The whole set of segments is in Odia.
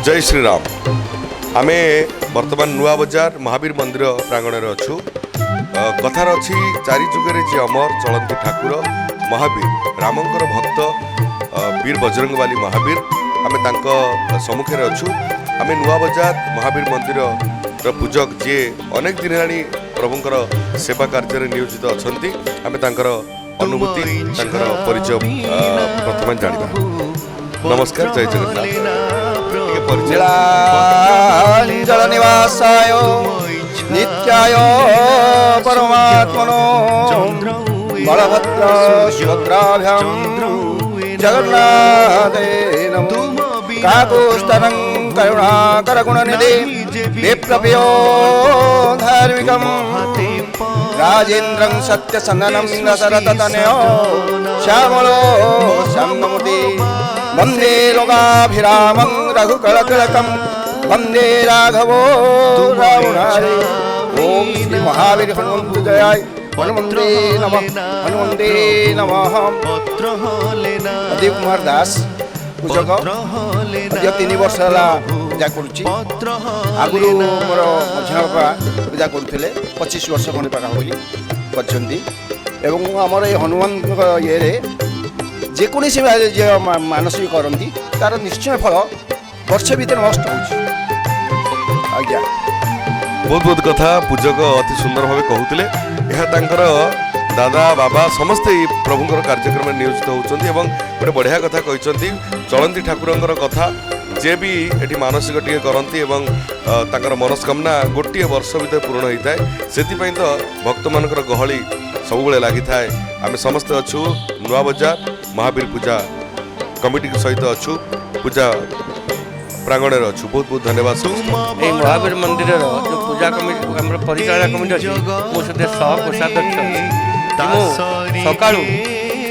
ଜୟ ଶ୍ରୀରାମ। ଆମେ ବର୍ତ୍ତମାନ ନୂଆ ବଜାର ମହାବୀର ମନ୍ଦିର ପ୍ରାଙ୍ଗଣରେ ଅଛୁ। କଥାରେ ଅଛି, ଚାରି ଯୁଗରେ ଯିଏ ଅମର ଚଳନ୍ତି ଠାକୁର ମହାବୀର। ରାମଙ୍କର ଭକ୍ତ ବୀର ବଜରଙ୍ଗବାଲି ମହାବୀର, ଆମେ ତାଙ୍କ ସମ୍ମୁଖରେ ଅଛୁ। ଆମେ ନୂଆ ବଜାର ମହାବୀର ମନ୍ଦିରର ପୂଜକ, ଯିଏ ଅନେକ ଦିନ ହେଲାଣି ପ୍ରଭୁଙ୍କର ସେବା କାର୍ଯ୍ୟରେ ନିୟୋଜିତ ଅଛନ୍ତି, ଆମେ ତାଙ୍କର ଅନୁଭୂତି, ତାଙ୍କର ପରିଚୟ ପ୍ରଥମେ ଜାଣିବା। ନମସ୍କାର, ଜୟ ଜଗନ୍ନାଥ। ଟିକେ ପରିଚୟ। ନୀଳାଞ୍ଚଳ ନିବାସାୟ ନିତ୍ୟାୟ ପରମାତ୍ମନୋ ବଳଭଦ୍ର ସୁଭଦ୍ରାଭ୍ୟାಂ ଜଗନ୍ନାଥେ ନମଃ। କାକୁସ୍ତରଂ କରୁଣାକର ଗୁଣନିଧି ବିପ୍ରପ୍ରିୟ ଧାର୍ମିକಂ ରାଜେନ୍ଦ୍ରଂ ସତ୍ୟସନ୍ଦनं ଦଶରଥତନୟ ଶ୍ୟାମଳ ଶ୍ୟାମମୂର୍ତ୍ତି ବନ୍ଦେ ଲୋକାଭିରାମଂ ରଘୁକଳତିଳକಂ ବନ୍ଦେ ରାଘବୋ ରାବଣାରି। ଓಂ ଶ୍ରୀ ମହାବୀର ହନୁମନ୍ତ ଜୟ ହନୁମନ୍ତେ ନମଃ, ହନୁମନ୍ତେ ନମଃ। ପ୍ରଦୀପ କୁମାର ଦାସ, ପୂଜକ। ଅଧିକ 3 ବର୍ଷ ହେଲା ପୂଜା କରୁଛି। ଆଗରୁ ମୋର ମଝିଆ ବାପା ପୂଜା କରୁଥିଲେ, 25 ବର୍ଷ ଖଣ୍ଡେ ପାଖାପାଖି କରିଛନ୍ତି। ଏବଂ ଆମର ଏଇ ହନୁମାନଙ୍କ ଇଏରେ ଯେକୌଣସି ଯିଏ ମାନସିକ କରନ୍ତି, ତାର ନିଶ୍ଚୟ ଫଳ ବର୍ଷେ ଭିତରେ ମଷ୍ଟ ହେଉଛି ଆଜ୍ଞା। ବହୁତ ବହୁତ କଥା ପୂଜକ ଅତି ସୁନ୍ଦର ଭାବେ କହୁଥିଲେ। ଏହା ତାଙ୍କର ଦାଦା, ବାବା ସମସ୍ତେ ଏଇ ପ୍ରଭୁଙ୍କର କାର୍ଯ୍ୟକ୍ରମରେ ନିୟୋଜିତ ହେଉଛନ୍ତି ଏବଂ ଗୋଟେ ବଢ଼ିଆ କଥା କହିଛନ୍ତି, ଚଳନ୍ତି ଠାକୁରଙ୍କର କଥା। ଯିଏ ବି ଏଠି ମାନସିକ ଟିକେ କରନ୍ତି ଏବଂ ତାଙ୍କର ମନସ୍କାମନା ଗୋଟିଏ ବର୍ଷ ଭିତରେ ପୂରଣ ହୋଇଥାଏ। ସେଥିପାଇଁ ତ ଭକ୍ତମାନଙ୍କର ଗହଳି ସବୁବେଳେ ଲାଗିଥାଏ। ଆମେ ସମସ୍ତେ ଅଛୁ ନୂଆ ବଜାର ମହାବୀର ପୂଜା କମିଟି ସହିତ ଅଛୁ, ପୂଜା ପ୍ରାଙ୍ଗଣରେ ଅଛୁ। ବହୁତ ବହୁତ ଧନ୍ୟବାଦ ସମସ୍ତଙ୍କୁ। ଏଇ ମହାବୀର ମନ୍ଦିରର ଯେଉଁ ପୂଜା କମିଟି, ଆମର ପରିଚାଳନା କମିଟି ଅଛି, ମୁଁ ସେଥିରେ ସହ କୋଷାଧ୍ୟକ୍ଷ ଅଛି। ମୁଁ ସକାଳୁ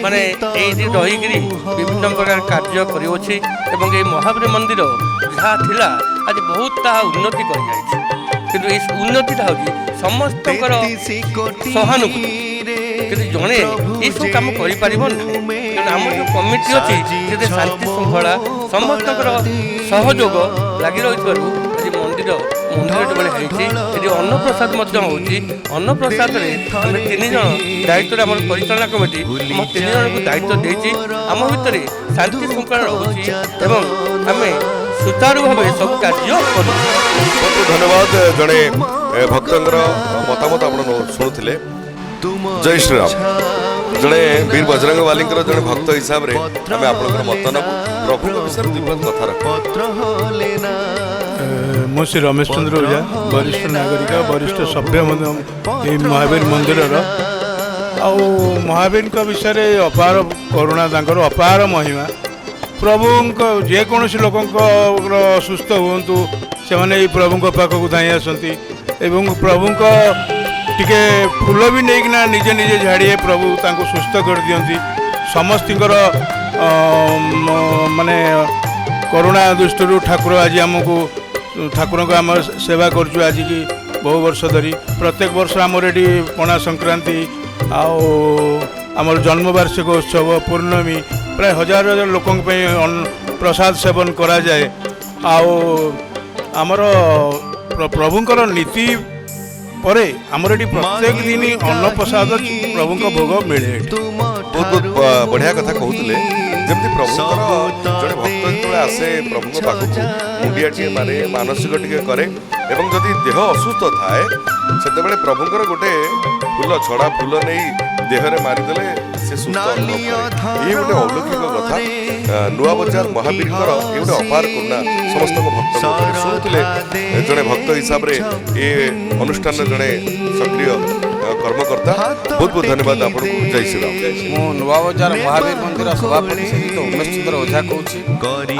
ମାନେ ଏଇଠି ରହିକିରି ବିଭିନ୍ନ ପ୍ରକାର କାର୍ଯ୍ୟ କରିଅଛି ଏବଂ ଏଇ ମହାବୀର ମନ୍ଦିର ଯାହା ଥିଲା, ଆଜି ବହୁତ ତାହା ଉନ୍ନତି କରିଯାଇଛି। କିନ୍ତୁ ଏଇ ଉନ୍ନତିଟା ହେଉଛି ସମସ୍ତଙ୍କର ସହାନୁଭୂତି। କିନ୍ତୁ ଜଣେ ଏସବୁ କାମ କରିପାରିବ ନାହିଁ। ତେଣୁ ଆମର ଯେଉଁ କମିଟି ଅଛି, ସେଥିରେ ଶାନ୍ତି ଶୃଙ୍ଖଳା, ସମସ୍ତଙ୍କର ସହଯୋଗ ଲାଗି ରହିଥିବାରୁ ଆଜି ମନ୍ଦିର ମନ୍ଦିରଟି ଭଳି ହେଇଛି। ଏଠି ଅନ୍ନପ୍ରସାଦ ମଧ୍ୟ ହେଉଛି। ଅନ୍ନପ୍ରସାଦରେ ଆମେ 3 ଜଣ ଦାୟିତ୍ୱରେ, ଆମର ପରିଚାଳନା କମିଟି ଆମ 3 ଜଣଙ୍କୁ ଦାୟିତ୍ୱ ଦେଇଛି। ଆମ ଭିତରେ ଶାନ୍ତି ଶୃଙ୍ଖଳା ରହୁଛି ଏବଂ ଆମେ ସୁଚାରୁ ଭାବେ ସବୁ କାର୍ଯ୍ୟ କରୁଛୁ। ବହୁତ ବହୁତ ଧନ୍ୟବାଦ। ଜଣେ ଭକ୍ତଙ୍କର ମତାମତ ଆପଣ ଶୁଣୁଥିଲେ। ଜୟ ଶ୍ରୀରାମ। ଜଣେ ବୀର ବଜରଙ୍ଗ ବାଲିଙ୍କର ଜଣେ ଭକ୍ତ ହିସାବରେ ଆମେ ଆପଣଙ୍କର ମତ ନେବୁ। ପ୍ରଭୁଙ୍କ ବିଷୟରେ ଦୁଇ ପଦ କଥା ରଖ। ମୁଁ ଶ୍ରୀ ରମେଶ ଚନ୍ଦ୍ର ଓଝା, ବରିଷ୍ଠ ନାଗରିକ, ବରିଷ୍ଠ ସଭ୍ୟ ମଧ୍ୟ ଏଇ ମହାବୀର ମନ୍ଦିରର। ଆଉ ମହାବୀରଙ୍କ ବିଷୟରେ ଅପାର କରୁଣା, ତାଙ୍କର ଅପାର ମହିମା। ପ୍ରଭୁଙ୍କ ଯେକୌଣସି ଲୋକଙ୍କର ଅସୁସ୍ଥ ହୁଅନ୍ତୁ, ସେମାନେ ଏଇ ପ୍ରଭୁଙ୍କ ପାଖକୁ ଧାଇଁ ଆସନ୍ତି ଏବଂ ପ୍ରଭୁଙ୍କ ଟିକେ ଫୁଲ ବି ନେଇକିନା ନିଜେ ନିଜେ ଝାଡ଼ିଏ, ପ୍ରଭୁ ତାଙ୍କୁ ସୁସ୍ଥ କରିଦିଅନ୍ତି। ସମସ୍ତଙ୍କର ମାନେ କରୁଣା ଦୃଷ୍ଟିରୁ ଠାକୁର ଆଜି ଆମକୁ, ଠାକୁରଙ୍କ ଆମେ ସେବା କରୁଛୁ ଆଜିକି ବହୁ ବର୍ଷ ଧରି। ପ୍ରତ୍ୟେକ ବର୍ଷ ଆମର ଏଠି ପଣା ସଂକ୍ରାନ୍ତି ଆଉ ଆମର ଜନ୍ମବାର୍ଷିକ ଉତ୍ସବ, ପୂର୍ଣ୍ଣମୀ, ପ୍ରାୟ ହଜାର ହଜାର ଲୋକଙ୍କ ପାଇଁ ପ୍ରସାଦ ସେବନ କରାଯାଏ। ଆଉ ଆମର ପ୍ରଭୁଙ୍କର ନୀତି ପରେ ଆମର ଏଠି ପ୍ରତ୍ୟେକ ଦିନ ଅନ୍ନପ୍ରସାଦ, ପ୍ରଭୁଙ୍କ ଭୋଗ ମିଳେ ଏଠି। ବହୁତ ବହୁତ ବଢ଼ିଆ କଥା କହୁଥିଲେ। ଯେମିତି ପ୍ରଭୁଙ୍କର ଜଣେ ଭକ୍ତ ଯେତେବେଳେ ଆସେ ପ୍ରଭୁଙ୍କ ପାଖକୁ, ମୁଣ୍ଡିଆ ଟିକେ ମାରେ, ମାନସିକ ଟିକେ କରେ ଏବଂ ଯଦି ଦେହ ଅସୁସ୍ଥ ଥାଏ, ସେତେବେଳେ ପ୍ରଭୁଙ୍କର ଗୋଟେ ଫୁଲ, ଛଡ଼ା ଫୁଲ ନେଇ ଦେହରେ ମାରିଦେଲେ ସେ ସୁସ୍ଥ ଅନୁଭବ କରେ। ଇଏ ଗୋଟେ ଅଲୌକିକ କଥା। ନୂଆ ବଜାର ମହାବୀରଙ୍କର ଇଏ ଗୋଟେ ଅପାର କରୁଣା ସମସ୍ତଙ୍କ ଭକ୍ତଙ୍କ ଉପରେ। ଶୁଣୁଥିଲେ ଜଣେ ଭକ୍ତ ହିସାବରେ ଏ ଅନୁଷ୍ଠାନର ଜଣେ ସକ୍ରିୟ କର୍ମକର୍ତ୍ତା। ବହୁତ ବହୁତ ଧନ୍ୟବାଦ ଆପଣଙ୍କୁ। ଜୟ ଶ୍ରୀରାମ। ମୁଁ ନୂଆ ବଜାର ମହାବୀର ମନ୍ଦିର ସଭାପତି ଶ୍ରୀଯୁକ୍ତ ଉମେଶ ଚନ୍ଦ୍ର ଓଝା କହୁଛି।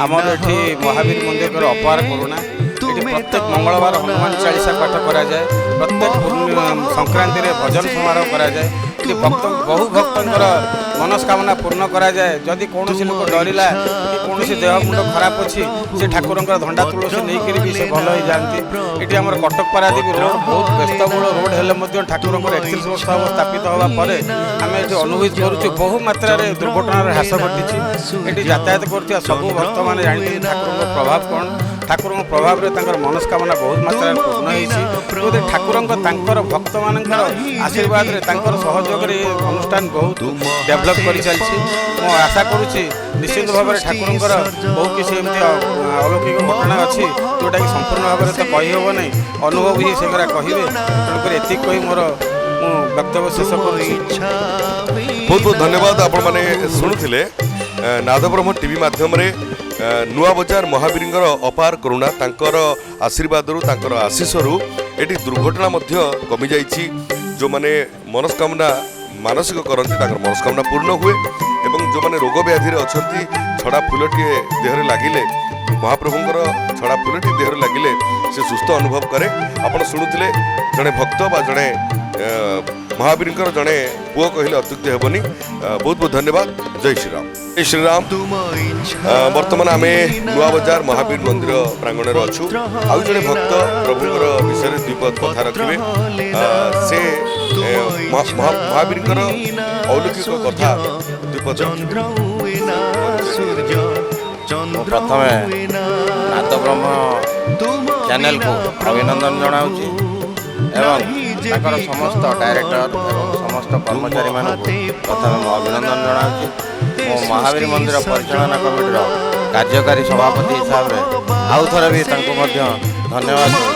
ଆମର ଏଠି ମହାବୀର ମନ୍ଦିରର ଅପାର କରୁଣା। ଏଠି ପ୍ରତ୍ୟେକ ମଙ୍ଗଳବାର ହନୁମାନ ଚାଳିଶା ପାଠ କରାଯାଏ। ପ୍ରତ୍ୟେକ ସଂକ୍ରାନ୍ତିରେ ଭଜନ ସମାରୋହ କରାଯାଏ। ଏଠି ଭକ୍ତ, ବହୁ ଭକ୍ତଙ୍କର ମନସ୍କାମନା ପୂର୍ଣ୍ଣ କରାଯାଏ। ଯଦି କୌଣସି ଲୋକ ଡରିଲା କି କୌଣସି ଦେହ ମୁଣ୍ଡ ଖରାପ ଅଛି, ସେ ଠାକୁରଙ୍କର ଧଣ୍ଡା ତୁଳସୀ ନେଇକରି ବି ସେ ଭଲ ହେଇଯାଆନ୍ତି। ଏଠି ଆମର କଟକ ପାରାଦୀପ ରୋଡ଼ ବହୁତ ବ୍ୟସ୍ତବହୁଳ ରୋଡ଼ ହେଲେ ମଧ୍ୟ ଠାକୁରଙ୍କର 31 ବର୍ଷ ହେବ ସ୍ଥାପିତ ହେବା ପରେ ଆମେ ଏଠି ଅନୁଭୂତ କରୁଛୁ ବହୁ ମାତ୍ରାରେ ଦୁର୍ଘଟଣାର ହ୍ରାସ ଘଟିଛି। ଏଠି ଯାତାୟାତ କରୁଥିବା ସବୁ ଭକ୍ତମାନେ ଜାଣିଛନ୍ତି ଠାକୁରଙ୍କ ପ୍ରଭାବ କ'ଣ। ଠାକୁରଙ୍କ ପ୍ରଭାବରେ ତାଙ୍କର ମନସ୍କାମନା ବହୁତ ମାତ୍ରାରେ ପୂର୍ଣ୍ଣ ହେଇଛି। ଯେଉଁଥିରେ ଠାକୁରଙ୍କ ତାଙ୍କର ଭକ୍ତମାନଙ୍କର ଆଶୀର୍ବାଦରେ, ତାଙ୍କର ସହଯୋଗରେ ଏ ଅନୁଷ୍ଠାନ ବହୁତ ଡେଭଲପ୍ କରିଚାଲିଛି। ମୁଁ ଆଶା କରୁଛି ନିଶ୍ଚିତ ଭାବରେ ଠାକୁରଙ୍କର ବହୁତ କିଛି ଏମିତି ଅଲୌକିକ ଘଟଣା ଅଛି, ଯେଉଁଟାକି ସମ୍ପୂର୍ଣ୍ଣ ଭାବରେ ତ କହିହେବ ନାହିଁ, ଅନୁଭବ ହିଁ ସେଗୁଡ଼ା କହିବେ। ତେଣୁକରି ଏତିକି କହି ମୋର ମୁଁ ବକ୍ତବ୍ୟ ଶେଷ କରୁଛି। ବହୁତ ବହୁତ ଧନ୍ୟବାଦ। ଆପଣମାନେ ଶୁଣୁଥିଲେ ନାଦବ୍ରହ୍ମ ଟିଭି ମାଧ୍ୟମରେ ନୂଆ ବଜାର ମହାବୀରଙ୍କର ଅପାର କରୁଣା, ତାଙ୍କର ଆଶୀର୍ବାଦରୁ, ତାଙ୍କର ଆଶିଷରୁ ଏଠି ଦୁର୍ଘଟଣା ମଧ୍ୟ କମିଯାଇଛି। ଯେଉଁମାନେ ମନସ୍କାମନା ମାନସିକ କରନ୍ତି, ତାଙ୍କର ମନସ୍କାମନା ପୂର୍ଣ୍ଣ ହୁଏ ଏବଂ ଯେଉଁମାନେ ରୋଗ ବ୍ୟାଧିରେ ଅଛନ୍ତି, ଛଡ଼ା ଫୁଲଟିଏ ଦେହରେ ଲାଗିଲେ, ମହାପ୍ରଭୁଙ୍କର ଛଡ଼ା ଫୁଲଟି ଦେହରେ ଲାଗିଲେ ସେ ସୁସ୍ଥ ଅନୁଭବ କରେ। ଆପଣ ଶୁଣୁଥିଲେ ଜଣେ ଭକ୍ତ ବା ଜଣେ ମହାବୀରଙ୍କର ଜଣେ ପୁଅ କହିଲେ ଅତ୍ୟୁକ୍ତି ହେବନି। ବହୁତ ବହୁତ ଧନ୍ୟବାଦ। ଜୟ ଶ୍ରୀରାମ, ଜୟ ଶ୍ରୀରାମ। ବର୍ତ୍ତମାନ ଆମେ ନୂଆ ବଜାର ମହାବୀର ମନ୍ଦିର ପ୍ରାଙ୍ଗଣରେ ଅଛୁ। ଆଉ ଜଣେ ଭକ୍ତ ପ୍ରଭୁଙ୍କର ବିଷୟରେ ଦୁଇ ପଦ କଥା ରଖିବେ। ସେ ମହାବୀରଙ୍କର ଅଲୌକିକ କଥା ଦୁଇ ପଦ ରଖିବେ। ମୁଁ ପ୍ରଥମେ ନାଦବ୍ରହ୍ମ ଚ୍ୟାନେଲକୁ ଅଭିନନ୍ଦନ ଜଣାଉଛି ଏବଂ ତାଙ୍କର ସମସ୍ତ ଡାଇରେକ୍ଟର ଏବଂ ସମସ୍ତ କର୍ମଚାରୀମାନଙ୍କୁ ପ୍ରଥମେ ମୁଁ ଅଭିନନ୍ଦନ ଜଣାଉଛି। ମୁଁ ମହାବୀର ମନ୍ଦିର ପରିଚାଳନା କମିଟିର କାର୍ଯ୍ୟକାରୀ ସଭାପତି ହିସାବରେ ଆଉ ଥରେ ବି ତାଙ୍କୁ ମଧ୍ୟ ଧନ୍ୟବାଦ ଦେଉଛି।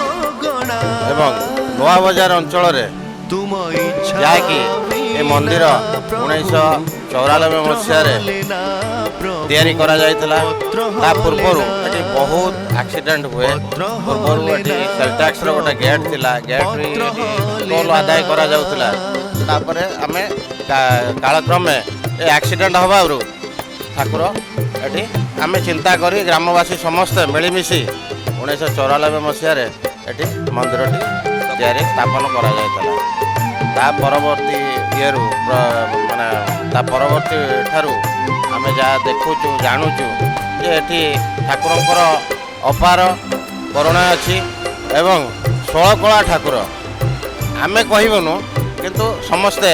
ଏବଂ ନୂଆ ବଜାର ଅଞ୍ଚଳରେ ଯାହାକି ଏ ମନ୍ଦିର 1994 ମସିହାରେ ତିଆରି କରାଯାଇଥିଲା, ତା ପୂର୍ବରୁ ଏଠି ବହୁତ ଆକ୍ସିଡେଣ୍ଟ ହୁଏ। ପୂର୍ବରୁ ଏଠି ସେଲଟ୍ୟାକ୍ସର ଗୋଟେ ଗେଟ୍ ଥିଲା, ଗେଟ୍ ଏଠି ଟୋଲ୍ ଆଦାୟ କରାଯାଉଥିଲା। ତାପରେ ଆମେ କାଳକ୍ରମେ ଏ ଆକ୍ସିଡେଣ୍ଟ ହେବାରୁ ଠାକୁର ଏଠି ଆମେ ଚିନ୍ତା କରି ଗ୍ରାମବାସୀ ସମସ୍ତେ ମିଳିମିଶି 1994 ମସିହାରେ ଏଠି ମନ୍ଦିରଟି ତିଆରି ସ୍ଥାପନ କରାଯାଇଥିଲା। ତା ପରବର୍ତ୍ତୀ ଇଏରୁ, ମାନେ ତା ପରବର୍ତ୍ତୀ ଠାରୁ ଆମେ ଯାହା ଦେଖୁଛୁ, ଜାଣୁଛୁ ଯେ ଏଠି ଠାକୁରଙ୍କର ଅପାର କରୁଣା ଅଛି ଏବଂ ଷୋଳକଳା ଠାକୁର ଆମେ କହିବୁନୁ, କିନ୍ତୁ ସମସ୍ତେ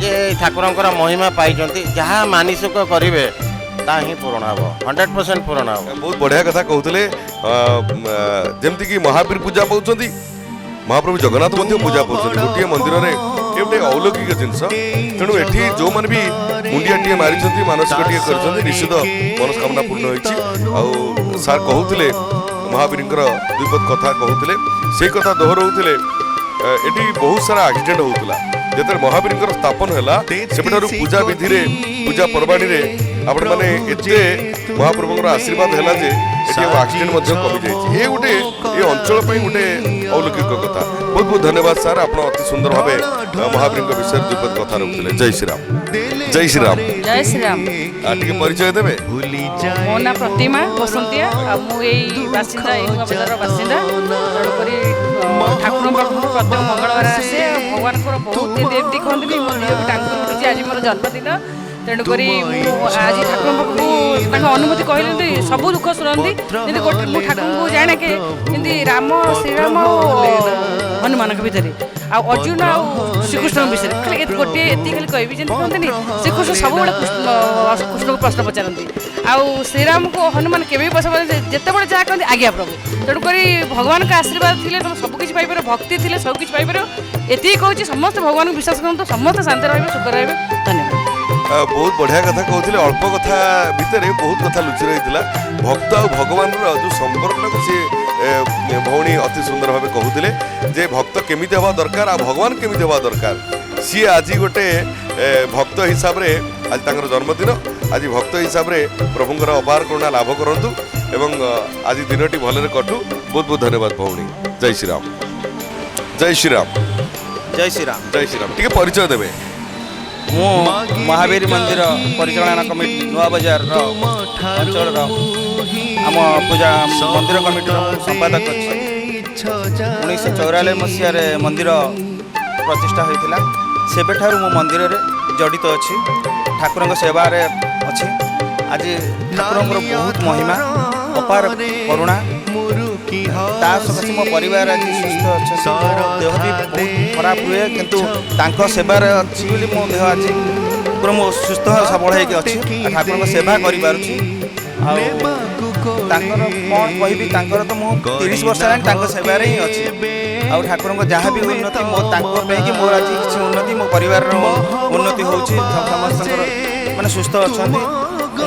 ଯେ ଠାକୁରଙ୍କର ମହିମା ପାଇଛନ୍ତି। ଯାହା ମାନସିକ କରିବେ ତା ହିଁ ପୂରଣ ହେବ, 100% ପୂରଣ ହେବ। ବହୁତ ବଢ଼ିଆ କଥା କହୁଥିଲେ। ଯେମିତିକି ମହାବୀର ପୂଜା ପାଉଛନ୍ତି, ମହାପ୍ରଭୁ ଜଗନ୍ନାଥ ମଧ୍ୟ ପୂଜା ପାଉଛନ୍ତି ଗୋଟିଏ ମନ୍ଦିରରେ। ଏ ଗୋଟେ ଅଲୌକିକ ଜିନିଷ। ତେଣୁ ଏଠି ଯେଉଁମାନେ ବି ମୁଣ୍ଡିଆଟିଏ ମାରିଛନ୍ତି, ମାନସିକଟିଏ କରିଛନ୍ତି, ନିଶ୍ଚିତ ମନସ୍କାମନା ପୂର୍ଣ୍ଣ ହୋଇଛି। ଆଉ ସାର୍ କହୁଥିଲେ, ମହାବୀରଙ୍କର ଦୁଇପଦ କଥା କହୁଥିଲେ, ସେଇ କଥା ଦୋହରଉଥିଲେ। ଏଠି ବହୁତ ସାରା ଆକ୍ସିଡେଣ୍ଟ ହେଉଥିଲା। ଯେତେବେଳେ ମହାବୀରଙ୍କର ସ୍ଥାପନ ହେଲା, ସେବେଠାରୁ ପୂଜା ବିଧିରେ, ପୂଜା ପର୍ବାଣୀରେ ଆପଣମାନେ ଏତେ ମହାପ୍ରଭୁଙ୍କର ଆଶୀର୍ବାଦ ହେଲା ଯେ ଏଠି ଆଉ ଆକ୍ସିଡେଣ୍ଟ ମଧ୍ୟ କମିଯାଇଛି। ଏ ଗୋଟେ ଏ ଅଞ୍ଚଳ ପାଇଁ ଗୋଟେ ଅଲୌକିକ କଥା। ବହୁତ ବହୁତ ଧନ୍ୟବାଦ ସାର୍, ଆପଣ ଅତି ସୁନ୍ଦର ଭାବେ ମହାବୀରଙ୍କ ବିଷୟରେ ଦୁଇପଦ କଥା ରଖୁଥିଲେ। ଜୟ ଶ୍ରୀରାମ, ଜୟ ଶ୍ରୀରାମ। ଜୟ ଶ୍ରୀରାମ। ଟିକେ ପରିଚୟ ଦେବେ? ମୋ ନାଁ ପ୍ରତିମା ବସନ୍ତିଆ ଆଉ ମୁଁ ଏଇ ବାସିନ୍ଦା, ଏଇ ନୂଆ ବଜାରର ବାସିନ୍ଦା। ତେଣୁକରି ଠାକୁରଙ୍କ ପାଖକୁ ପ୍ରତ୍ୟେକ ମଙ୍ଗଳବାର ଆସେ। ଆଉ ଭଗବାନଙ୍କର ବହୁତ ଏମିତି କହନ୍ତିନି, ମୋ ଦେହ ବି ଟାଙ୍କୁରି ଉଠୁଛି। ଆଜି ମୋର ଜନ୍ମଦିନ, ତେଣୁକରି ମୁଁ ଆଜି ଠାକୁରଙ୍କ ପାଖକୁ ତାଙ୍କ ଅନୁଭୂତି କହିଲେ ସବୁ ଦୁଃଖ ଶୁଣନ୍ତି। ଯେମିତି ଗୋଟେ ମୁଁ ଠାକୁରଙ୍କୁ ଜାଣେ କି ଯେମିତି ରାମ, ଶ୍ରୀରାମ ଆଉ ହନୁମାନଙ୍କ ଭିତରେ ଆଉ ଅର୍ଜୁନ ଆଉ ଶ୍ରୀକୃଷ୍ଣଙ୍କ ବିଷୟରେ ଖାଲି ଗୋଟିଏ ଏତିକି ଖାଲି କହିବି। ଯେମିତି କୁହନ୍ତିନି, ଶ୍ରୀକୃଷ୍ଣ ସବୁବେଳେ କୃଷ୍ଣକୁ ପ୍ରଶ୍ନ ପଚାରନ୍ତି ଆଉ ଶ୍ରୀରାମକୁ ହନୁମାନ କେବେ ବି ପ୍ରଶ୍ନ ପଚାରନ୍ତି, ଯେତେବେଳେ ଯାହା କହନ୍ତି ଆଜ୍ଞା ପ୍ରଭୁ। ତେଣୁକରି ଭଗବାନଙ୍କ ଆଶୀର୍ବାଦ ଥିଲେ ତମେ ସବୁ କିଛି ପାଇପାରିବ, ଭକ୍ତି ଥିଲେ ସବୁ କିଛି ପାଇପାରିବ। ଏତିକି କହୁଛି, ସମସ୍ତେ ଭଗବାନଙ୍କୁ ବିଶ୍ୱାସ କରନ୍ତୁ, ସମସ୍ତେ ଶାନ୍ତିରେ ରହିବେ, ସୁଖରେ ରହିବେ। ଧନ୍ୟବାଦ। ବହୁତ ବଢ଼ିଆ କଥା କହୁଥିଲେ। ଅଳ୍ପ କଥା ଭିତରେ ବହୁତ କଥା ଲୁଚି ରହିଥିଲା। ଭକ୍ତ ଆଉ ଭଗବାନର ଯେଉଁ ସମ୍ପର୍କଟାକୁ ସିଏ ଭଉଣୀ ଅତି ସୁନ୍ଦର ଭାବେ କହୁଥିଲେ ଯେ ଭକ୍ତ କେମିତି ହେବା ଦରକାର ଆଉ ଭଗବାନ କେମିତି ହେବା ଦରକାର। ସିଏ ଆଜି ଗୋଟେ ଭକ୍ତ ହିସାବରେ, ଆଜି ତାଙ୍କର ଜନ୍ମଦିନ, ଆଜି ଭକ୍ତ ହିସାବରେ ପ୍ରଭୁଙ୍କର ଅପାର କରୁଣା ଲାଭ କରନ୍ତୁ ଏବଂ ଆଜି ଦିନଟି ଭଲରେ କଟୁ। ବହୁତ ବହୁତ ଧନ୍ୟବାଦ ଭଉଣୀ। ଜୟ ଶ୍ରୀରାମ, ଜୟ ଶ୍ରୀରାମ। ଜୟ ଶ୍ରୀରାମ। ଜୟ ଶ୍ରୀରାମ। ଟିକେ ପରିଚୟ ଦେବେ? ମୁଁ ମହାବୀର ମନ୍ଦିର ପରିଚାଳନା କମିଟି ନୂଆ ବଜାରର ଅଞ୍ଚଳର ଆମ ପୂଜା ମନ୍ଦିର କମିଟିର ମୁଁ ସମ୍ପାଦକ ଅଛି। 1994 ମସିହାରେ ମନ୍ଦିର ପ୍ରତିଷ୍ଠା ହୋଇଥିଲା। ସେବେଠାରୁ ମୁଁ ମନ୍ଦିରରେ ଜଡ଼ିତ ଅଛି, ଠାକୁରଙ୍କ ସେବାରେ ଅଛି। ଆଜି ଠାକୁରଙ୍କର ବହୁତ ମହିମା, ଅପାର କରୁଣା, ତା ସକାଶେ ମୋ ପରିବାର ଆଜି ସୁସ୍ଥ ଅଛନ୍ତି। ମୋ ଦେହ ବି ବହୁତ ଖରାପ ହୁଏ, କିନ୍ତୁ ତାଙ୍କ ସେବାରେ ଅଛି ବୋଲି ମୋ ଦେହ ଆଜି ପୁରା ମୁଁ ସୁସ୍ଥ ସବଳ ହେଇକି ଅଛି ଆଉ ଠାକୁରଙ୍କ ସେବା କରିପାରୁଛି। ଆଉ ତାଙ୍କର କ'ଣ କହିବି, ତାଙ୍କର ତ ମୁଁ 30 ବର୍ଷ ହେଲାଣି ତାଙ୍କ ସେବାରେ ହିଁ ଅଛି। ଆଉ ଠାକୁରଙ୍କ ଯାହା ବି ଉନ୍ନତି ମୋ ତାଙ୍କ ପାଇଁକି ମୋର ଆଜି କିଛି ଉନ୍ନତି, ମୋ ପରିବାରର ଉନ୍ନତି ହେଉଛି, ସମସ୍ତଙ୍କର ମାନେ ସୁସ୍ଥ ଅଛନ୍ତି,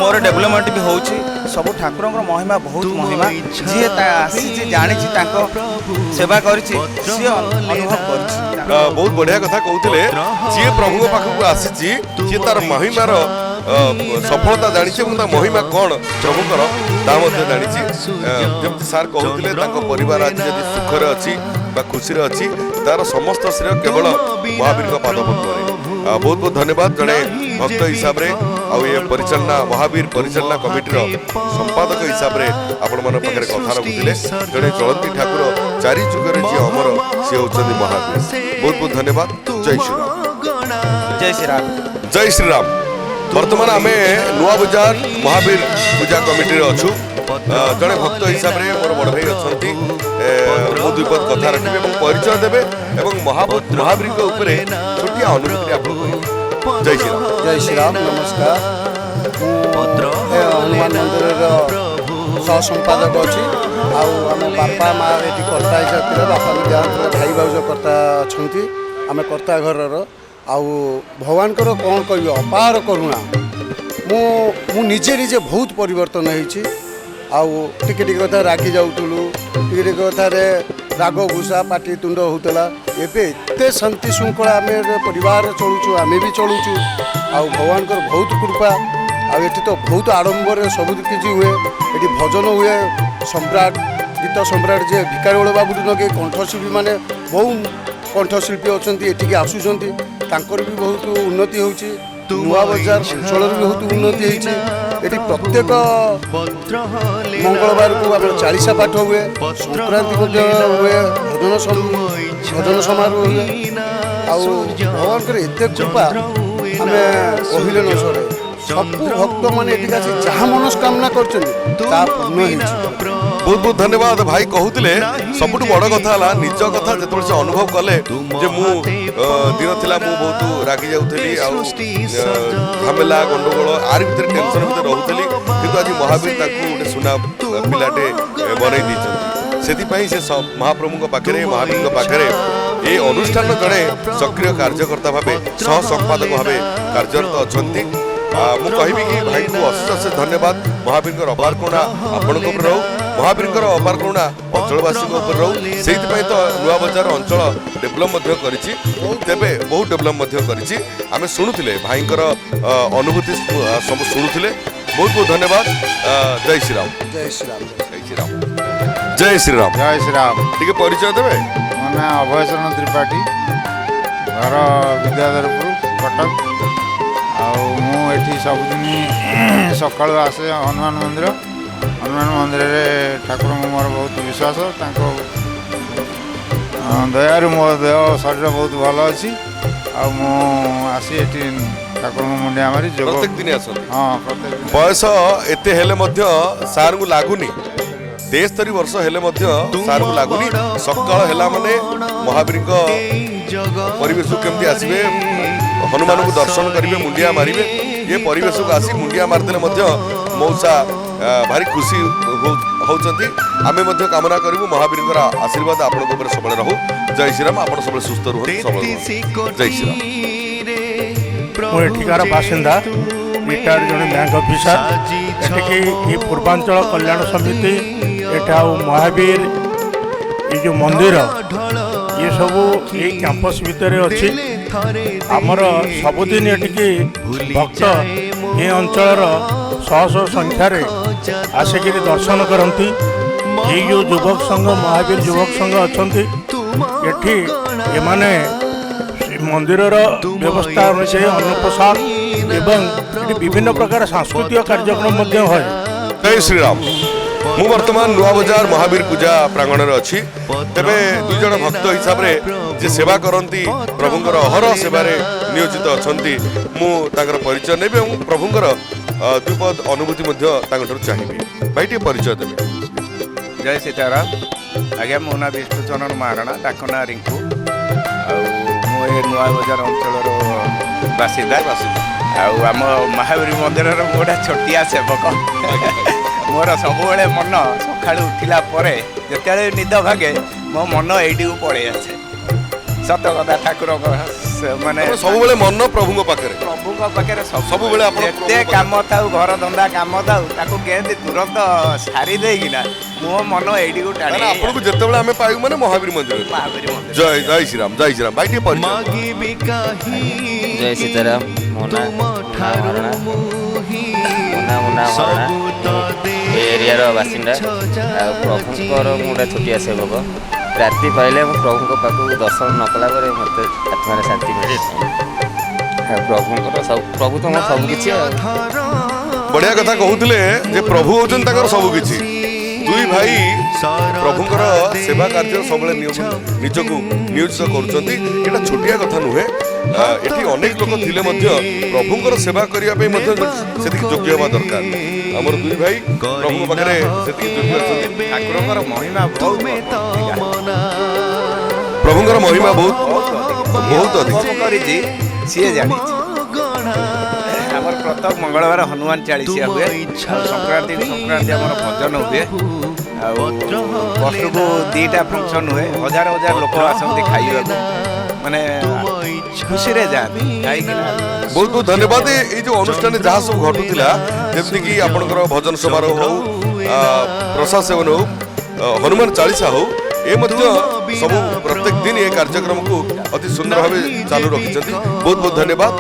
ମୋର ଡେଭଲପମେଣ୍ଟ ବି ହେଉଛି। ସବୁ ଠାକୁରଙ୍କର ମହିମା, ବହୁତ ମହିମା। ଯିଏ ଆସିଛି, ଜାଣିଛି, ତାଙ୍କ ସେବା କରିଛି, ସିଏ ଅନୁଭବ କରିଛି। ବହୁତ ବଢିଆ କଥା କହୁଥିଲେ। ଯିଏ ପ୍ରଭୁଙ୍କ ପାଖକୁ ଆସିଛି, ସିଏ ତାର ମହିମାର ସଫଳତା ଜାଣିଛି ଏବଂ ତା ମହିମା କ'ଣ ପ୍ରଭୁଙ୍କର ତା ମଧ୍ୟ ଜାଣିଛି। ଯେମିତି ସାର୍ କହୁଥିଲେ, ତାଙ୍କ ପରିବାର ଆଜି ଯଦି ସୁଖରେ ଅଛି ବା ଖୁସିରେ ଅଛି, ତାର ସମସ୍ତ ଶ୍ରେୟ କେବଳ ମହାବୀରଙ୍କ ପାଦ ପଦ୍ମରେ। ବହୁତ ବହୁତ ଧନ୍ୟବାଦ। ଜଣେ ଭକ୍ତ ହିସାବରେ ଆଉ ଏ ପରିଚାଳନା ମହାବୀର ପରିଚାଳନା କମିଟିର ସମ୍ପାଦକ ହିସାବରେ ଆପଣମାନଙ୍କ ପାଖରେ କଥା ରଖୁଥିଲେ। ଜଣେ ଚଳନ୍ତି ଠାକୁର, ଚାରି ଯୁଗରେ ଯିଏ ଅମର, ସିଏ ହେଉଛନ୍ତି ମହାବୀର। ବହୁତ ବହୁତ ଧନ୍ୟବାଦ। ଜୟ ଶ୍ରୀରାମ। ଜୟ ଶ୍ରୀରାମ। ଜୟ ଶ୍ରୀରାମ। ବର୍ତ୍ତମାନ ଆମେ ନୂଆ ବଜାର ମହାବୀର ପୂଜା କମିଟିରେ ଅଛୁ। ଜଣେ ଭକ୍ତ ହିସାବରେ ମୋର ବଡ଼ ଭାଇ ଅଛନ୍ତି, ମୁଁ ଦୁଇ ପଦ କଥା ରଖିବି ଏବଂ ପରିଚୟ ଦେବେ ଏବଂ ମହାବୀରଙ୍କ ଉପରେ ଛୋଟିଆ ଅନୁଭୂତି ଆପଣ କହିବେ। ଜୟ ଶ୍ରୀରାମ। ଜୟ ଶ୍ରୀରାମ। ନମସ୍କାର। ମୁଁ ଏ ହନୁମାନ ମନ୍ଦିରର ସହ ସମ୍ପାଦକ ଅଛି। ଆଉ ଆମ ବାପା ମା ଏଠି କର୍ତ୍ତା ହିସାବରେ ଥିଲେ, ବାପାଙ୍କ ଦେହାନ୍ତ, ଭାଇ ଭାଉଜ କର୍ତ୍ତା ଅଛନ୍ତି, ଆମେ କର୍ତ୍ତା ଘରର। ଆଉ ଭଗବାନଙ୍କର କ'ଣ କହିବି, ଅପାର କରୁଣା। ମୁଁ ନିଜେ ନିଜେ ବହୁତ ପରିବର୍ତ୍ତନ ହେଇଛି। ଆଉ ଟିକେ ଟିକେ କଥା ରାଗି ଯାଉଥିଲୁ, ଟିକେ ଟିକେ କଥାରେ ରାଗ ଘୁଷା ପାଟି ତୁଣ୍ଡ ହେଉଥିଲା। ଏବେ ଏତେ ଶାନ୍ତି ଶୃଙ୍ଖଳା ଆମେ ପରିବାର ଚଳୁଛୁ, ଆମେ ବି ଚଳୁଛୁ। ଆଉ ଭଗବାନଙ୍କର ବହୁତ କୃପା। ଆଉ ଏଠି ତ ବହୁତ ଆଡ଼ମ୍ବରରେ ସବୁ କିଛି ହୁଏ। ଏଠି ଭଜନ ହୁଏ, ସମ୍ରାଟ ଗୀତ ସମ୍ରାଟ ଯିଏ ଭିକାରୀବଳ ବାବୁଠୁ ଲଗେଇ କଣ୍ଠଶିଳ୍ପୀ ମାନେ ବହୁ କଣ୍ଠଶିଳ୍ପୀ ଅଛନ୍ତି, ଏଠିକି ଆସୁଛନ୍ତି, ତାଙ୍କର ବି ବହୁତ ଉନ୍ନତି ହେଉଛି। ନୂଆ ବଜାର ଅଞ୍ଚଳର ବି ବହୁତ ଉନ୍ନତି ହେଇଛି। ଏଠି ପ୍ରତ୍ୟେକ ମଙ୍ଗଳବାରକୁ ଆମର ଚାଳିଶା ପାଠ ହୁଏ, ସଂକ୍ରାନ୍ତି ମଧ୍ୟ ହୁଏ, ଭଜନ ସମାରୋହ ହୁଏ। ଆଉ ଭଗବାନଙ୍କର ଏତେ କୃପା ଆମେ କହିଲେ ନ ସରେ। ସବୁ ଭକ୍ତମାନେ ଏଠିକି ଆସି ଯାହା ମନସ୍କାମନା କରିଛନ୍ତି ତାହା ପୂର୍ଣ୍ଣ ହେଇଛି। ବହୁତ ବହୁତ ଧନ୍ୟବାଦ। ଭାଇ କହୁଥିଲେ, ସବୁଠୁ ବଡ଼ କଥା ହେଲା ନିଜ କଥା ଯେତେବେଳେ ସେ ଅନୁଭବ କଲେ ଯେ ମୁଁ ଦିନ ଥିଲା ମୁଁ ବହୁତ ରାଗି ଯାଉଥିଲି ଆଉ ଝାମେଲା ଗଣ୍ଡଗୋଳ ଆରି ଭିତରେ ଟେନସନ ଭିତରେ ରହୁଥିଲି, କିନ୍ତୁ ଆଜି ମହାବୀର ତାଙ୍କୁ ଗୋଟେ ସୁନା ପିଲାଟେ ବନେଇ ଦେଇଛନ୍ତି। ସେଥିପାଇଁ ସେ ମହାପ୍ରଭୁଙ୍କ ପାଖରେ, ମହାବୀରଙ୍କ ପାଖରେ ଏ ଅନୁଷ୍ଠାନର ଜଣେ ସକ୍ରିୟ କାର୍ଯ୍ୟକର୍ତ୍ତା ଭାବେ, ସହ ସମ୍ପାଦକ ଭାବେ କାର୍ଯ୍ୟରତ ଅଛନ୍ତି। ମୁଁ କହିବି କି ଭାଇଙ୍କୁ ଅଶେଷ ଅଶେଷ ଧନ୍ୟବାଦ। ମହାବୀରଙ୍କର ଅପାର କରୁଣା ଆପଣଙ୍କ ଉପରେ ରହୁ, ମହାବୀରଙ୍କର ଅପାର କରୁଣା ଅଞ୍ଚଳବାସୀଙ୍କ ଉପରେ ରହୁ। ସେଇଥିପାଇଁ ତ ନୂଆ ବଜାର ଅଞ୍ଚଳ ଡେଭଲପ୍ ମଧ୍ୟ କରିଛି, ତେବେ ବହୁତ ଡେଭଲପ୍ ମଧ୍ୟ କରିଛି। ଆମେ ଶୁଣୁଥିଲେ ଭାଇଙ୍କର ଅନୁଭୂତି ସବୁ ଶୁଣୁଥିଲେ। ବହୁତ ବହୁତ ଧନ୍ୟବାଦ। ଜୟ ଶ୍ରୀରାମ। ଜୟ ଶ୍ରୀରାମ। ଜୟ ଶ୍ରୀରାମ। ଜୟ ଶ୍ରୀରାମ। ଜୟ ଶ୍ରୀରାମ। ଟିକେ ପରିଚୟ ଦେବେ? ମୋ ନାଁ ଅଭୟଚରଣ ତ୍ରିପାଠୀ, ଘର ବିଦ୍ୟାଧରପୁର, କଟକ। ଆଉ ମୁଁ ଏଠି ସବୁଦିନ ସକାଳୁ ଆସେ ହନୁମାନ ମନ୍ଦିର। ହନୁମାନ ମନ୍ଦିରରେ ଠାକୁରଙ୍କୁ ମୋର ବହୁତ ବିଶ୍ୱାସ। ତାଙ୍କ ଦୟାରୁ ମୋ ଦେହ ଶରୀର ବହୁତ ଭଲ ଅଛି। ଆଉ ମୁଁ ଆସି ଏଠି ଠାକୁରଙ୍କୁ ମୁଣ୍ଡିଆ ମାରି ଯୋଗ। ପ୍ରତ୍ୟେକ ଦିନ ଆସନ୍ତି? ହଁ, ପ୍ରତ୍ୟେକ ଦିନ। ବୟସ ଏତେ ହେଲେ ମଧ୍ୟ ସାର୍ଙ୍କୁ ଲାଗୁନି, 73 ବର୍ଷ ହେଲେ ମଧ୍ୟ ସାର୍ଙ୍କୁ ଲାଗୁନି। ସକାଳ ହେଲା ମାନେ ମହାବୀରଙ୍କ ପରିବେଶକୁ କେମିତି ଆସିବେ, ହନୁମାନଙ୍କୁ ଦର୍ଶନ କରିବେ, ମୁଣ୍ଡିଆ ମାରିବେ। ଏ ପରିବେଶକୁ ଆସି ମୁଣ୍ଡିଆ ମାରିଦେଲେ ମଧ୍ୟ ମଉସା ଭାରି ଖୁସି ହେଉଛନ୍ତି। ଆମେ ମଧ୍ୟ କାମନା କରିବୁ ମହାବୀରଙ୍କର ଆଶୀର୍ବାଦ ଆପଣଙ୍କ ଉପରେ ସବୁବେଳେ ରହୁ। ଜୟ ଶ୍ରୀରାମ। ଆପଣ ସବୁବେଳେ ସୁସ୍ଥ ରୁହନ୍ତୁ, ସବଳ ରୁହନ୍ତୁ। ଜୟ ଶ୍ରୀରାମ। ମୁଁ ଏଠିକାର ବାସିନ୍ଦା, ରିଟାୟାର୍ଡ ଜଣେ ବ୍ୟାଙ୍କ ଅଫିସର। ଏଠିକି ଏ ପୂର୍ବାଞ୍ଚଳ କଲ୍ୟାଣ ସମିତି ଏଠା ଆଉ ମହାବୀର ଏ ଯେଉଁ ମନ୍ଦିର ଇଏ ସବୁ ଏଇ କ୍ୟାମ୍ପସ୍ ଭିତରେ ଅଛି। ଆମର ସବୁଦିନ ଏଠିକି ଭକ୍ତ ଏ ଅଞ୍ଚଳର ଶହ ଶହ ସଂଖ୍ୟାରେ ଆସିକିରି ଦର୍ଶନ କରନ୍ତି। ଏଇ ଯେଉଁ ଯୁବକ ସଂଘ, ମହାବୀର ଯୁବକ ସଂଘ ଅଛନ୍ତି ଏଠି, ଏମାନେ ମନ୍ଦିରର ବ୍ୟବସ୍ଥା ଅନୁଯାୟୀ ଅନ୍ନପ୍ରସାଦ ଏବଂ ଏଠି ବିଭିନ୍ନ ପ୍ରକାର ସାଂସ୍କୃତିକ କାର୍ଯ୍ୟକ୍ରମ ମଧ୍ୟ ହୁଏ। ଜୟ ଶ୍ରୀରାମ। ମୁଁ ବର୍ତ୍ତମାନ ନୂଆ ବଜାର ମହାବୀର ପୂଜା ପ୍ରାଙ୍ଗଣରେ ଅଛି। ତେବେ ଦୁଇ ଜଣ ଭକ୍ତ ହିସାବରେ ଯେ ସେବା କରନ୍ତି, ପ୍ରଭୁଙ୍କର ଅହରହ ସେବାରେ ନିୟୋଜିତ ଅଛନ୍ତି, ମୁଁ ତାଙ୍କର ପରିଚୟ ନେବି ଏବଂ ପ୍ରଭୁଙ୍କର ଦୁଇପଦ ଅନୁଭୂତି ମଧ୍ୟ ତାଙ୍କଠାରୁ ଚାହିଁବି। ଭାଇ, ଟିକେ ପରିଚୟ ଦେବେ? ଜୟ ସୀତାରାମ ଆଜ୍ଞା। ମୋ ନାଁ ବିଷ୍ଣୁଚରଣ ମହାରଣା, ଡାକ ନାଁ ରିଙ୍କୁ। ଆଉ ମୁଁ ଏ ନୂଆ ବଜାର ଅଞ୍ଚଳର ବାସିନ୍ଦା। ଆଉ ଆମ ମହାବୀର ମନ୍ଦିରର ମୁଁ ଗୋଟେ ଛୋଟିଆ ସେବକ। ମୋର ସବୁବେଳେ ମନ ସକାଳୁ ଉଠିଲା ପରେ ଯେତେବେଳେ ନିଦ ଭାଙ୍ଗେ, ମୋ ମନ ଏଇଠିକୁ ପଳେଇ ଆସେ। ସତ କଥା, ଠାକୁରଙ୍କ ମାନେ ସବୁବେଳେ ମନ ପ୍ରଭୁଙ୍କ ପାଖରେ। ପ୍ରଭୁଙ୍କ ପାଖରେ ସବୁବେଳେ। ଆପଣ ଯେତେ କାମ ଥାଉ, ଘର ଧନ୍ଦା କାମ ଥାଉ, ତାକୁ କେମିତି ତୁରନ୍ତ ସାରି ଦେଇକିନା ମୋ ମନ ଏଇଠିକୁ ଟାଣି। ଆପଣଙ୍କୁ ଯେତେବେଳେ ଆମେ ପାଇବୁ ମାନେ ମହାବୀର ମନ୍ଦିର। ମହାବୀର ମନ୍ଦିର। ଜୟ ଜୟ ଶ୍ରୀରାମ, ଜୟ ଶ୍ରୀରାମ। ଭାଇ, ଟିକେ ପରିଚୟ। ଜୟ ସୀତାରାମ। ମୋ ନାଁ ମହାରଣା, ମୋ ନାଁ ମୁନା ମହାରଣା, ଏ ଏରିଆର ବାସିନ୍ଦା ଆଉ ପ୍ରଭୁଙ୍କର ମୁଁ ଗୋଟେ ଛୋଟିଆ ସେବକ। ରାତି ପାଇଲେ ମୁଁ ପ୍ରଭୁଙ୍କ ପାଖକୁ ଦର୍ଶନ ନ କଲା ପରେ ମୋତେ ଆତ୍ମାରେ ଶାନ୍ତି ମିଳେ। ଆଉ ପ୍ରଭୁଙ୍କର ସବୁ, ପ୍ରଭୁ ତ ମୋର ସବୁ କିଛି। ଆଉ ବଢ଼ିଆ କଥା କହୁଥିଲେ ଯେ ପ୍ରଭୁ ହେଉଛନ୍ତି ତାଙ୍କର ସବୁ କିଛି। ଦୁଇ ଭାଇ ପ୍ରଭୁଙ୍କର ସେବା କାର୍ଯ୍ୟ ସବୁବେଳେ ନିଜକୁ ନିୟୋଜିତ କରୁଛନ୍ତି। ଏଇଟା ଛୋଟିଆ କଥା ନୁହେଁ। ଏଠି ଅନେକ ଲୋକ ଥିଲେ ମଧ୍ୟ ପ୍ରଭୁଙ୍କର ସେବା କରିବା ପାଇଁ ମଧ୍ୟ ସେତିକି ଯୋଗ୍ୟ ହେବା ଦରକାର। ଆମର ଦୁଇ ଭାଇ ପ୍ରଭୁଙ୍କ ପାଖରେ ସେତିକି ଯୋଗ୍ୟ ଅଛନ୍ତି। ଠାକୁରଙ୍କର ମହିମା ବହୁତ, ପ୍ରଭୁଙ୍କର ମହିମା ବହୁତ ବହୁତ ଅଧିକ କରିଛି, ସିଏ ଜାଣିଛି। ଆମର ପ୍ରତ୍ୟେକ ମଙ୍ଗଳବାର ହନୁମାନ ଚାଳିଶିଆ ହୁଏ, ଆଉ ସଂକ୍ରାନ୍ତି ସଂକ୍ରାନ୍ତି ଆମର ଭଜନ ହୁଏ, ଆଉ ବର୍ଷକୁ 2ଟା ଫଙ୍କସନ୍ ହୁଏ। ହଜାର ହଜାର ଲୋକ ଆସନ୍ତି ଖାଇବାକୁ, ମାନେ ଖୁସିରେ ଯାଆନ୍ତି ଖାଇକିନା। ବହୁତ ବହୁତ ଧନ୍ୟବାଦ। ଏଇ ଯୋଉ ଅନୁଷ୍ଠାନରେ ଯାହା ସବୁ ଘଟୁଥିଲା, ଯେମିତିକି ଆପଣଙ୍କର ଭଜନ ସମାରୋହ ହଉ, ପ୍ରସାଦ ସେବନ ହଉ, ହନୁମାନ ଚାଳିଶା ହଉ, ଏ ମଧ୍ୟ ସବୁ ପ୍ରତ୍ୟେକ ଦିନ ଏ କାର୍ଯ୍ୟକ୍ରମକୁ ଅତି ସୁନ୍ଦର ଭାବେ ଚାଲୁ ରଖିଛନ୍ତି। ବହୁତ ବହୁତ ଧନ୍ୟବାଦ।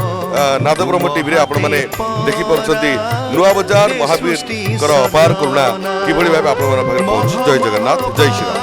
ନାଦବ୍ରହ୍ମ ଟିଭିରେ ଆପଣମାନେ ଦେଖିପାରୁଛନ୍ତି ନୂଆ ବଜାର ମହାବୀରଙ୍କର ଅପାର କରୁଣା କିଭଳି ଭାବେ ଆପଣମାନଙ୍କ ପାଖରେ ପହଞ୍ଚୁଛି। ଜୟ ଜଗନ୍ନାଥ, ଜୟ ଶ୍ରୀରାମ।